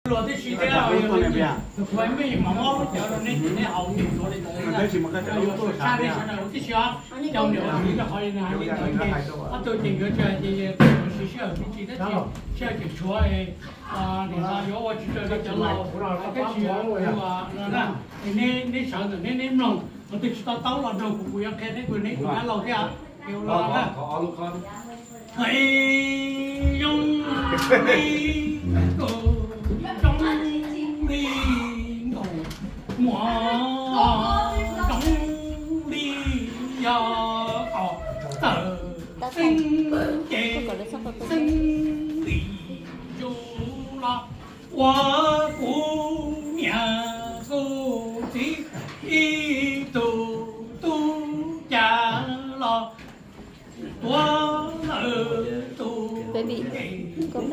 Luag tib si thiab, kuv mej mam muab lub cawv rau neb ces neb haus ces suav li ntawd, yus sab neb sawv daws tib si os. Cov niam txiv rau qhov li nws hais li ntawd ces ob tug ces nkawd tsis hais tias sib sij hawm tib si tab sis sij hawm tseem tshuav, nim no yuav ua tsis raws li cov laus, tab sis no na, es neb sawv ntawm neb neb mloog, qhov twg tsis to taub los nug kuv, kuv yuav qhia neb, kuv neb kuv dab laug thiab. Hais zoo li kaum, zoo li kaum muam, zoo li yog kaum tawm xeeb ces xeeb li zus los ua kuv niam kuv txiv ib tug tub cas los tuav lawm tus ncees cab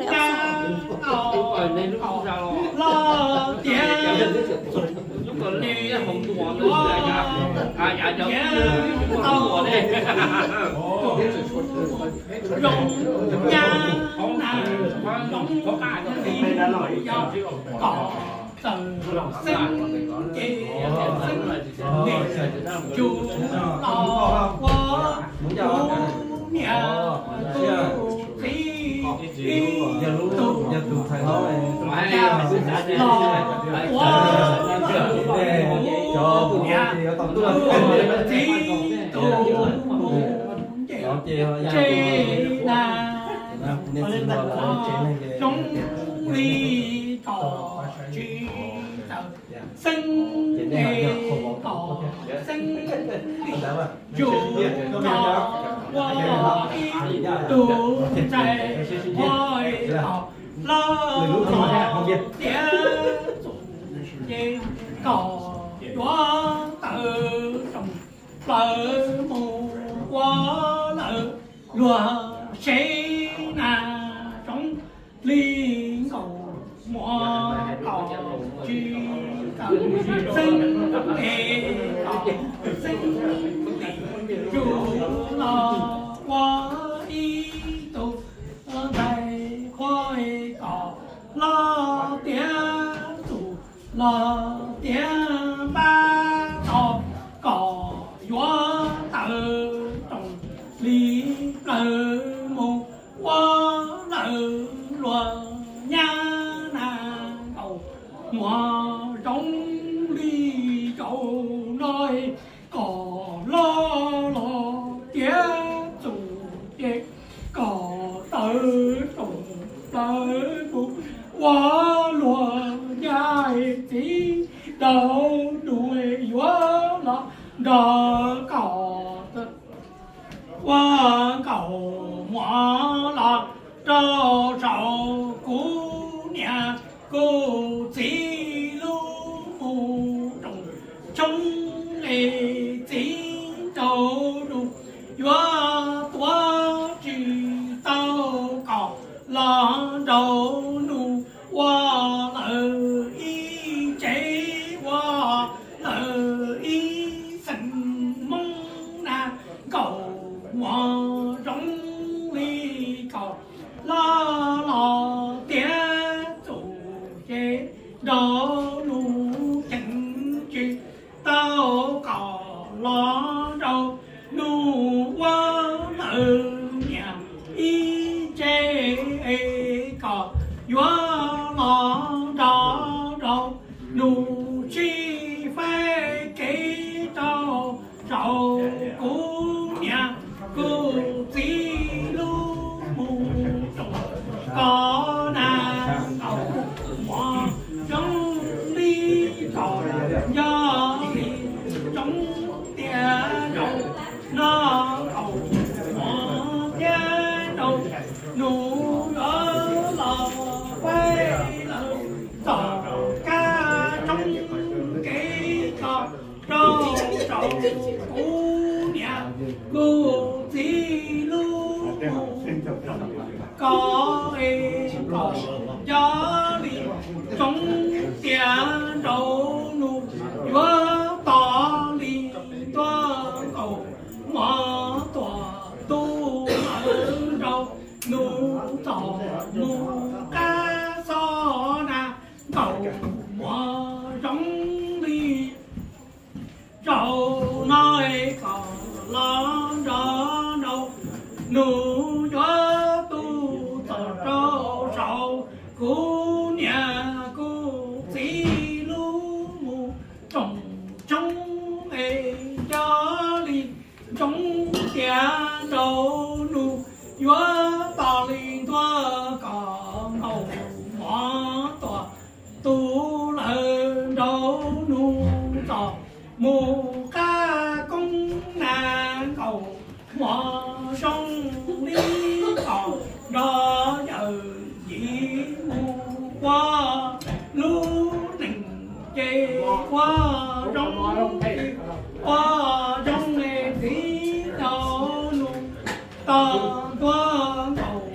los tiav tus ncees yuav tiav tau zoo nyab na, zoo li yog kom txawm xeeb ces xeeb li zus los ua kuv niam kuv txiv ib tug tub cas los tuav lawm kuv niam kuv txiv tus ncees cab na, zoo li kom tsis tawm xeeb li kom xeeb li zus los ua ib tug ntxhais qhua kom los tiav tus ncees kom yuav tawm rooj plaws mus ua lawm luag seb na, zoo li kaum muam kom tsis tawm xeeb li kom xeeb li zus los ua ib tug ntxhais qhua kom los tiav tus los tiav npab tos kom yuav tawm rooj li plaws mus ua lawm luag nyab na, kaum muam zoo li zaum no kom los los tiav tus ncees kom tawm rooj plaws mus ua luag nyab txiv, nraug nus yuav los nrog kom ua kaum muam los rau saum kuv niam kuv txiv lub mus rooj tshoob es txiv nraug nus yuav tuav tsis tau kom los nraug nus ua lawm ib tsev ua lawm ib xeem Hmoob na, kaum muam zoo li kaum los los tiav tus ncees, nraug nus cheem tsis tau kom los nraug nus ua lawm niam ib tsev, kom yuav los nrog nraug nus sib faib kev rau saum kuv niam kuv txiv lub mus rooj kom na, kaum muam zoo li kom yog li zoo tiag zoo no, kaum muam thiab nraug nus yuav los faib lawm tom kab roob Muaj zoo li zaum no kom los nrog nraug nus yuav tu txog rau saum kuv niam kuv txiv lub mus tsoom tshoob es cov li ntsoov tias nraug nus yuav tos li ntuaj kom nkaus mov tuaj tu lawm nraug nus txom mus qab koob na nkaus mov zoo li kom nrog yawm yij mus ua lub neej ces ua zoo li ua zoo li txiv nraug nus tos ntuaj nkaus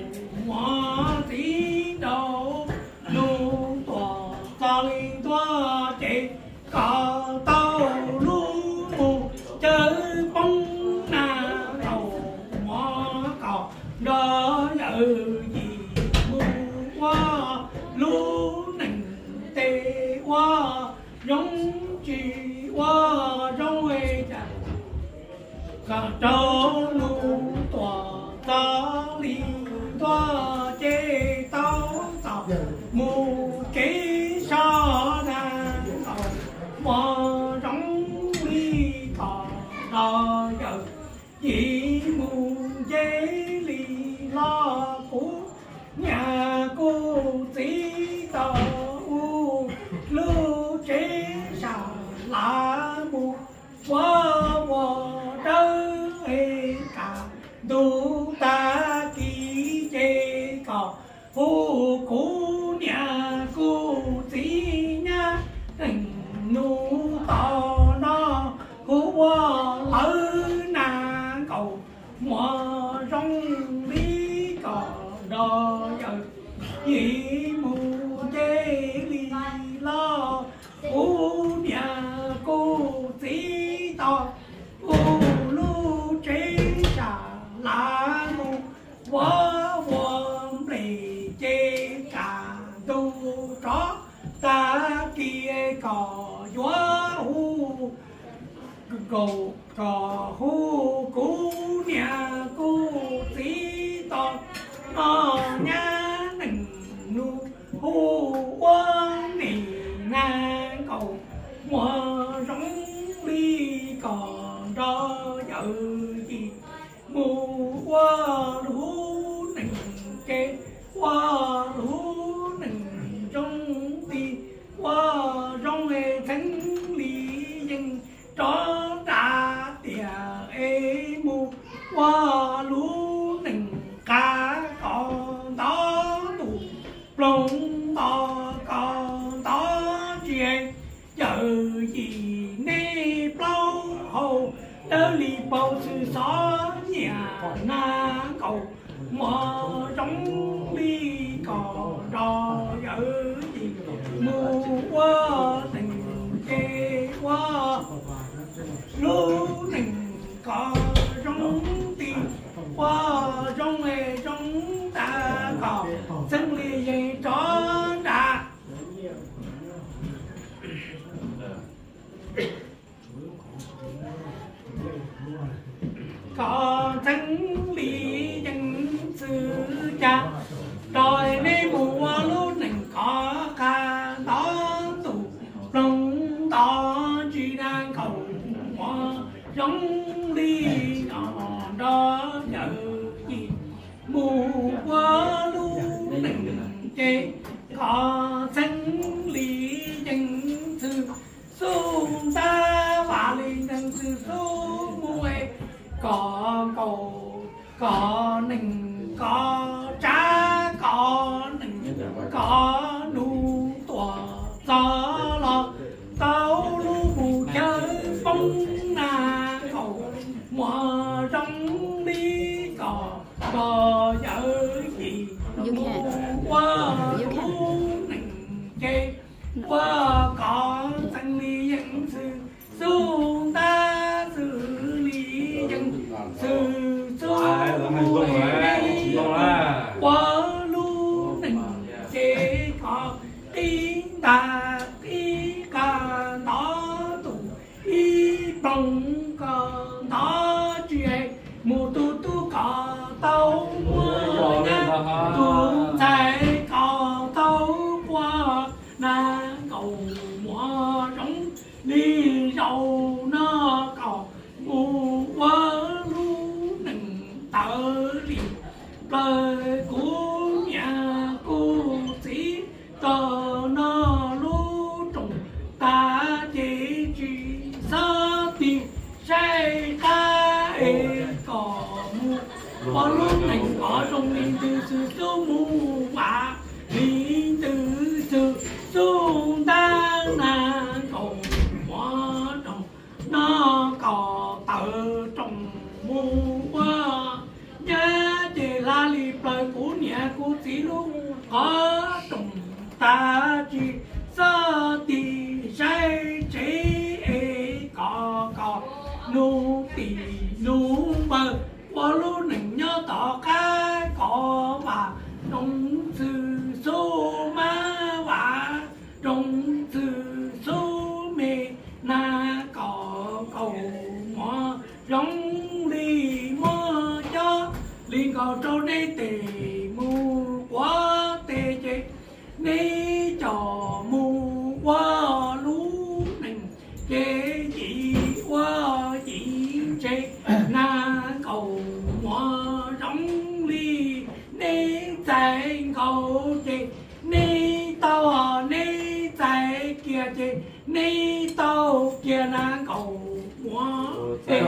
mov txiv nraug nus tuaj txog li ntuaj ces kom tau lub mus cawv poob na nkaus mov kom nrog yawm yij mus ua lub neej ces ua zoo tsis ua zoo es cas kom nraug nus tuaj txog li ntuaj ces tau txog mus kev so na nkaus mov zoo li kom nrog yawm yij mus nce li los kuv niam kuv txiv tau ua lub tsev sam lav mus ua ua dawb es kaj ntug tag kis ces kom hu kuv niam kuv txiv nyab neej nus tos no kuv ua lawv na nkaus mov zoo li kom nrog yawm yij mus nce li los kuv niam kuv txiv tau ua lub tsev sam lav mus ua ua nplej ces kaj ntug rov tag kis kom yuav hu nkaus kom hu kuv niam kuv txiv tau noj nyab neej nus hu ua neej na nkaus mov zoo li kom nrog yawm yij mus ua lub neej ces ua lub neej zoo li ua zoo es txheeb li yeej rov nram tiam es mus ua lub neej qab kom ntov ntuj ploog nto kom ntov ntsia yawm yij nej plaub hau dawb li paus xwm xov nyiam na nkaus mov zoo li kom nrog yawm yij mus ua neej ces ua lub neej kom zoo ti ua zoo es zoo tas kom txheeb li yeej rov nram kom txheeb li yeej xwm cas nrog nej mus ua lub neej kom qab ntov ntuj ploog nto ntsia na nkaus mov zoo li kom nrog yawm yij mus ua lub neej ces kom txheeb li yeej xwm xub ntab vam li yeej xwm xub mus es kom nkaus kom neej kom tsav kom neej kom nus tuaj txog los tau lub mus cawv poob na nkaus mov zoo li kom nrog yawm yij mus ua lub neej ces ua kom txheeb li yeej xwm xub ntab xwm li yeej xwm xub mus es ua lub neej ces kom qib nta Ib qho ntov tus, ib ploog ko ntov tsis, mus tus tub ko tau muaj nyab, tus ntxhais ko tau qua, na nkaus muaj zoo li zaum no ko mus ua lub neej tawv li plaws kuv niam kuv txiv rau no lub rooj tag ces tsis xob tig saib qab es kom mus ua lub neej kom zoo li ntws xwb xub mus vam li ntws xwb xub ntab na nkaus muaj rooj no kom tawv rooj mus ua nyab ces hla li plaws kuv niam kuv txiv lub qhov rooj tag tsis xob tig saib tsev es kom kom nus tim nus npawg ua lub neej nyob tom qab kom vam rooj xwb xub mab vam rooj xwb xub me na kom kaus muag zoo li muaj cob li nkaus rau neb tes mus quav tes ces neb coj mus ua lub neej ces yim ua yim ntse na kaus muag zoo li neb txais nkaus ces neb tau, neb txais kiag ces neb tau kiag na nkaus muag. Ces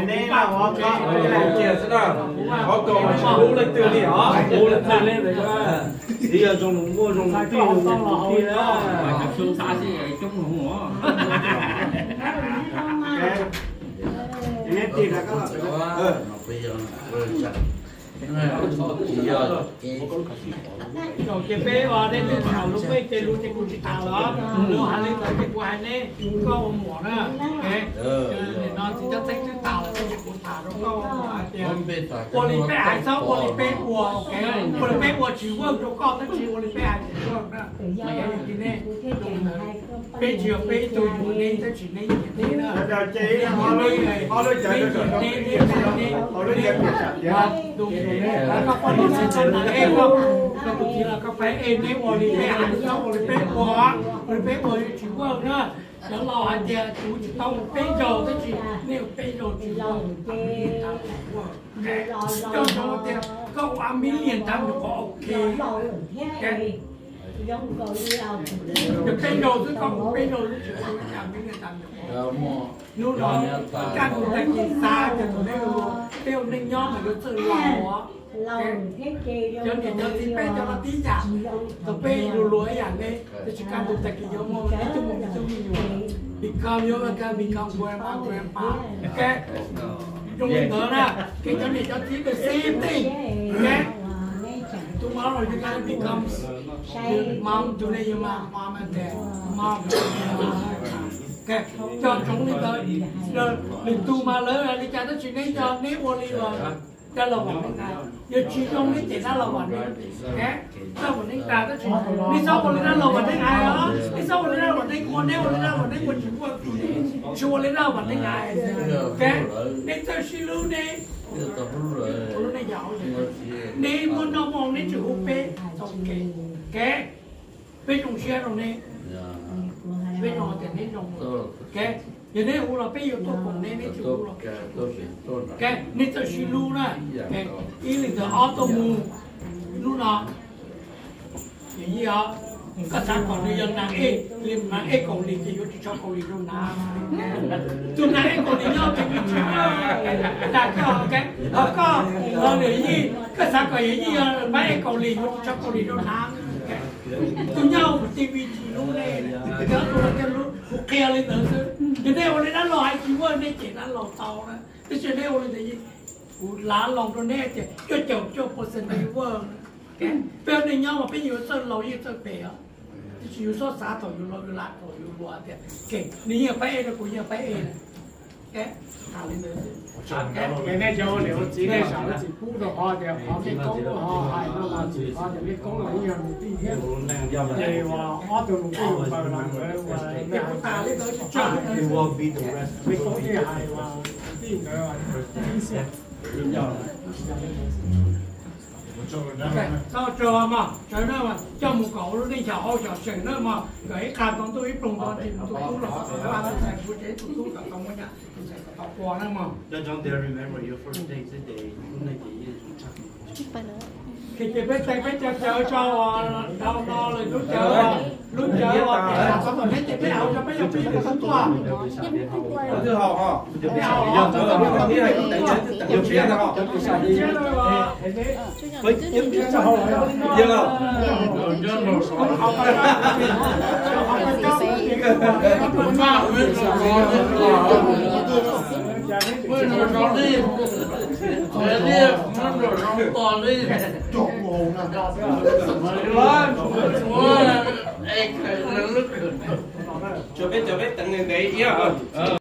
neb ua kiag xwb na, qhov ko mas tsis pub leej twg li os. Txiv yog zoo mus muaj zoo mus tij, zoo mus tij na. Ces peb ua tej lus, lus peb ces lus ces kuv tsis tham lawm, lus hais li ntawd ces kuv hais neb, koj ua muam na. Nim no txiv Coj Txheeb twb tas lawm, tab sis kuv tham rau koj hais tias ua li peb hais, txhob ua li peb ua, ua li peb ua tsis work rau koj, tab sis ua li peb hais tsis work na. Peb tsis yog peb ib tug yuav neb, tab sis neb nyiam neb na. Neb nyiam neb, neb nyiam neb, neb nyiam neb. Koj poj niam txhua txhua na, es koj, koj tus txiv los koj pab es neb ua li peb hais, txhob ua li peb ua, ua li peb ua yuav tsis work na. Cov laus hais tias kuv tsis tau ua peb zaug, tab sis nej ua peb zaug tsis tau. Coj zoo tias koj ua a million times nyuam qhuav ok. Yog peb zaug xwb, koj ua peb zaug xwb tsis tau a million times nyuam qhuav. Hnub no kaj ntug tag kis xav tias thaum peb ua neej nyob mas yuav txawj laus. Cov niam cov txiv peb cov no tib yam, thaum peb luag luag ib yam ne, tab sis kaj ntug tag kis yuav muaj ib tug muaj ib tug me nyuam, become, yuav become grandma grandpa. Zoo li ntawd na, ces cov niam cov txiv the same thing. Tus mom los yuav become mom, tus ne yuav mom, mom and dad, mom. Cov zoo li ntawd, lwm tus mas lawv li cas tab sis neb cov neb ua li los dab laug vam neeb hais, yog tsis zoo neb cem dab laug vam neeb, dab laug vam neeb tas tab sis neb txhob ua li dab laug vam neeb hais os, neb txhob ua li dab laug vam neeb ua, neb ua li dab laug vam neeb ua tsis ua, tsis ua li dab laug vam neeb hais. Neb txawj sib hlub ne, neb muaj noj muaj haus neb tsis hu peb, kev, peb zoo siab rau neb, peb zoo tias neb zoo, kev, yog neb hu los peb yuav tuaj koom neb, neb tsis hu los, kev, neb txawj sib hlub na. Ib li ntawd ob tuaj mus, hnub no Yawm yij os, koj xav kom nws yog nas ej, li nas ej Kaus Lim ces yuav ris tsho Kaus Lim rau nas. Tus nas ej Kaus Lim nyob pem ris tsho, nas koj, ho koj, ho yawm yij, koj xav kom yawm yij yog pab ej Kaus Lim yuav ris tsho Kaus Lim rau nas. Tus nyob ua T V tsis hlub ne, cov tus no thiaj hlub, kuv qhia li ntawd xwb. Ces nej ua li dab laug hais tsis ua, nej cem dab laug tau na. Tab sis nej ua li ntawd, kuv lav loo rau nej tias cuaj caum cuaj percent nej ua. Peb ua neej nyob mas peb yeej yuav txawj laus yeej txawj pem os. Tab sis yus txhob xav thaum yus laus yus lav thaum yus hluas tias, nws yeej pab ej rau kuv, yeej pab ej. Ces nej cov ua niam ua txiv nej xav lub txim pub rau qhov tias qhov mej koob ho hais no los txim qhov tias mej koob los yeej yog nws tij thiab. Ces uas ob tug nus twj ywm npaws los nkawd uas mej koob thiaj hais uas tij nkawd ib xiam. Tau tsaug mog, tsaug na, coj mus kom ua lub neej xyaum hauj xyaum seem na mog, kom ib qho tau ntuj ib ploog tau ntsis tus tub los tau ua txhais kuv tsev tus tub kom tau muaj nyaj tus txhais kom tau ua na mog. Ces peb teev peb caug caw tso, dhau no lawm lub caw, lub caw uas peb xav txog tom neb ces peb hauv tso, peb yog peb yog tau tuaj. Peb hauv, Cov peb cov peb teev ntev ib yam.